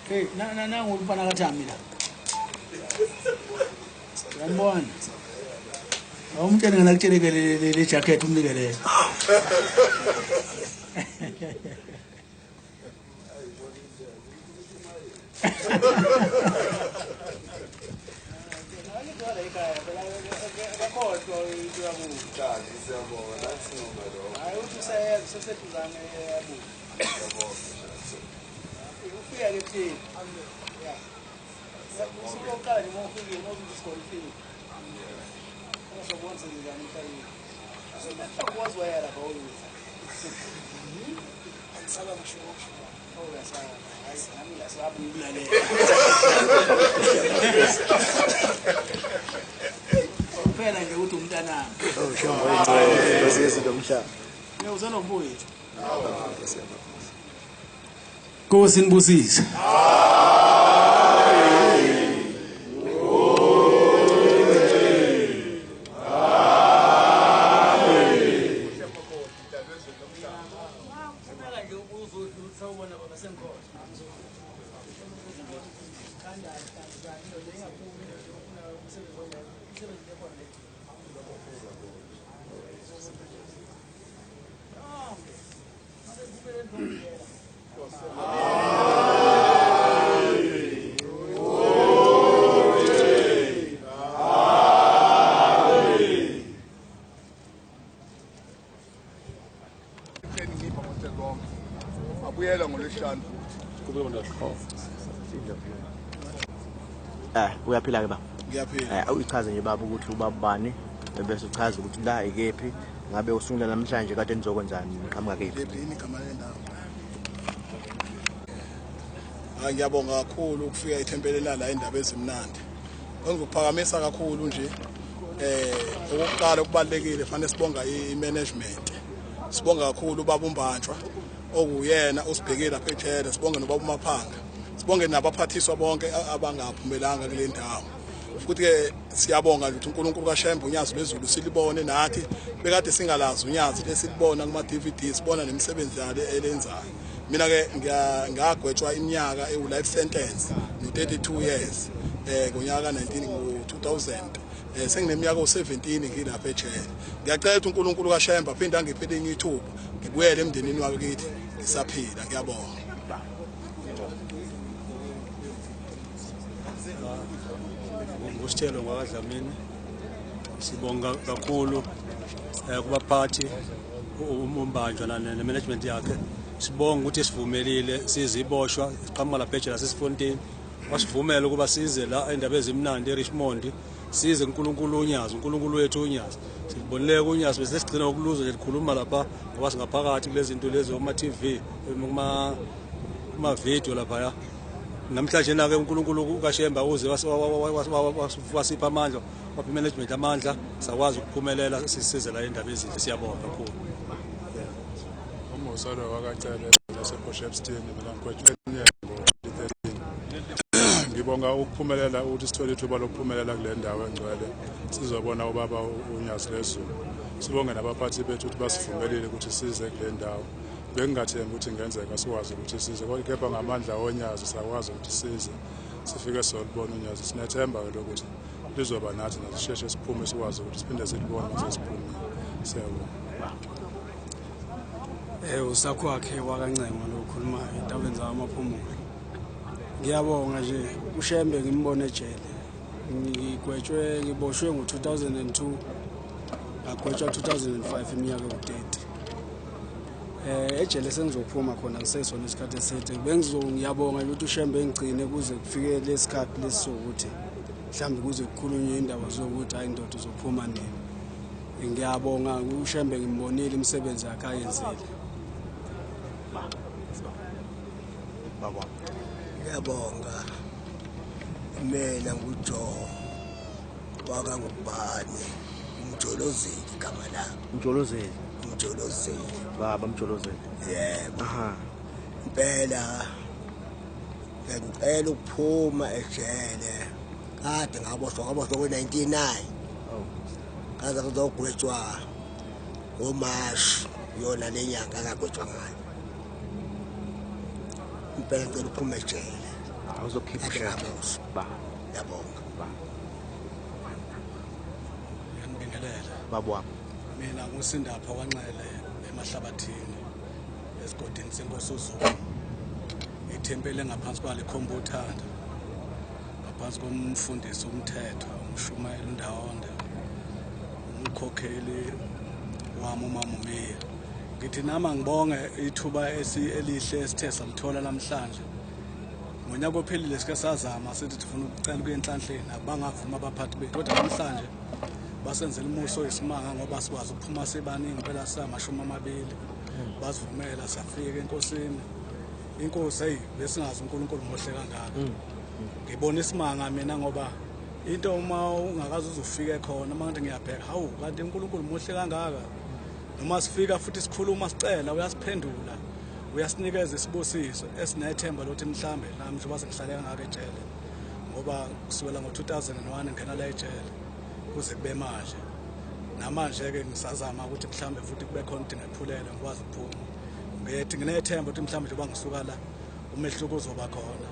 Hey, na ngulufana kaThami la. Uyambona? Awumtshele ngala kutshele le jacket umnike le. Kuphela nje ukuthi umntanami. Oh, sho Nkosi nibusise. Abuyela ngolwesihlanu futhi. Uyaphila ke baba? Ngiyaphila. Uyichaze nje baba ukuthi ubaba bani, bese uchaza ukuthi la ikephi, ngabe usungula namhlanje kade nizokwenzani, niqhamuka kephi? Yini igama lendawo? Hayi, ngiyabonga kakhulu ukufika ethempelini la indaba ezimnandi. Ngizokuphakamisa kakhulu nje okokuqala okubalekile fanele sibonga i-management. Sibonga kakhulu ubaba uMbanjwa okuyena osibhekile lapha ejele, sibonge nobaba uMaphanga, sibonge nabaphathiswa bonke abangaphumelanga kule ndawo. Futhi ke siyabonga ukuthi uNkulunkulu kaShembe unyazi lwezulu silibone nathi, bekade singalazi unyazi lesilibona kuma DVD, sibona nemisebenzi yalo elenzayo. Mina ke ngagwetshwa iminyaka ewu life sentence no 32 years ngonyaka 2000. Sengineminyaka u17 ngilapha ejele. Ngiyacela ukuthi uNkulunkulu kaShembe aphinde angiphe elinye ithuba ngibuyele emndenini wakithi ngisaphila. Ngiyabonga. Ngusithelo ngwakaDlamini. Sibonga kakhulu kubaphathi uMbanjwa ne-management yakhe. Sibonga ukuthi sivumelile siziboshwa siqhamuka lapha ejele sesifontini, wasivumela ukuba size la endaba ezimnandi eRichmond, size uNkulunkulu unyazi, uNkulunkulu wethu unyazi. Silibonile unyazi bese sigcina ukuluzwa nje likhuluma lapha ngoba singaphakathi kulezi zinto lezi kuma TV, kuma video lapha. Namhlanje na ke uNkulunkulu kaShemba uze wasipha amandla, wapha management amandla, sakwazi ukuphumelela sisize la indaba ezinhle. Siyabonga kakhulu. Umusalo wakacele lasePort Shepstone mina ngigwetshwe ngo-2013. Ngibonga ukuphumelela ukuthi sithole ithuba lokuphumelela kule ndawo engcwele, sizobona ubaba unyazi lwezulu. Sibonge nabaphathi bethu ukuthi basivumelile ukuthi size kule ndawo. Bengingathembi ukuthi kungenzeka sikwazi ukuthi size, kodwa kepha ngamandla onyazi sakwazi ukuthi size sifike solibona unyazi. Sinethemba-ke lokuthi lizoba nathi nasisheshe siphume sikwazi ukuthi siphinde silibone mase siphumile. Siyabonga. Usakho wakhe wakaNcengo lo okhulumayo entabeni zamaphumulo. Ngiyabonga nje uShembe ngimbone ejele. Ngigwetshwe ngiboshwe ngo-2002 ngagwetshwa 2005 iminyaka ewu-30. Ejele sengizophuma khona kusesona isikhathi eside. Ngiyabonga ukuthi uShembe engigcine kuze kufike lesikhathi lesizokuthi mhlawumbe kuze kukhulunywe indaba zokuthi hayi ndoda uzophuma nini. Ngiyabonga uShembe ngimbonile imisebenzi yakhe ayenzile. Baba. Ngiyabonga. Mina nguJoe wakangubani, uMjolozeli igama lami. Mjolozeli. Mjolozeli. Baba Mjolozeli. Yebo. Aha. Impela ngicela ukuphuma ejele. Kade ngaboshwa ngo-99. Oh. Ngaze ngizogwetshwa Ngomashi yona lenyanga akagwetshwa ngayo. Impela ngicela uphume ejele. Awuzokhipha Kade uShembe. ngaboshwa. Ba. Ngiyabonga. Ba. Ngiyanibingelela. Baba wami. Mina nguSindapha kwaNxele emahlabathini esigodini senkosi uZulu. Ithempeli engaphansi kwale khombuthanda. Ngaphansi komfundisi umthetho, umshumayeli uNdawonde, umkhokheli wami umama uMiya. Ngithi nama ngibonge ithuba elihle esithe salithola namhlanje. Ngonyaka ophelile sike sazama sithi sifuna ukucela ukuya enhlanhleni, abangavuma abaphathi bethu. Kodwa namhlanje basenzela umuso oyisimanga ngoba sikwazi ukuphuma sibaningi phela sama-20. Basivumela safika enkosini. Inkosi hey besingazi uNkulunkulu muhle kangaka. Ngibona isimanga mina ngoba into uma ungakaze uzufike khona uma ngathi ngiyabheka hawu kanti uNkulunkulu muhle kangaka. Noma sifika futhi sikhuluma sicela uyasiphendula. Uyasinikeza isibusiso esinethemba lokuthi mhlambe nami njengoba sengihlale kangaka ejele ngoba kusukela ngo-2001 ngena la ejele kuze kube manje. Namanje ke ngisazama ukuthi mhlambe futhi kube khona ukuthi ngephulele ngikwazi ukuphuma. Ngithi nginethemba ukuthi mhlambe njengoba ngisuka la umehluko uzoba khona.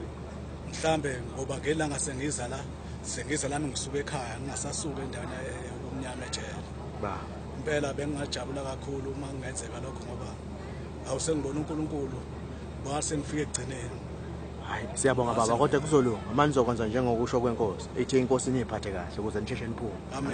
Mhlambe ngoba ngelanga sengiza la sengiza lami ngisuka ekhaya ngingasasuka endaweni yokumnyama ejele. Ba. Impela bengingajabula kakhulu uma kungenzeka lokho ngoba awusengibona uNkulunkulu base ngifike ekugcineni. Hayi siyabonga baba kodwa kuzolunga. Manje nizokwenza njengokusho kwenkosi. Ithi inkosi niyiphathe kahle ukuze nisheshe niphume. Amen.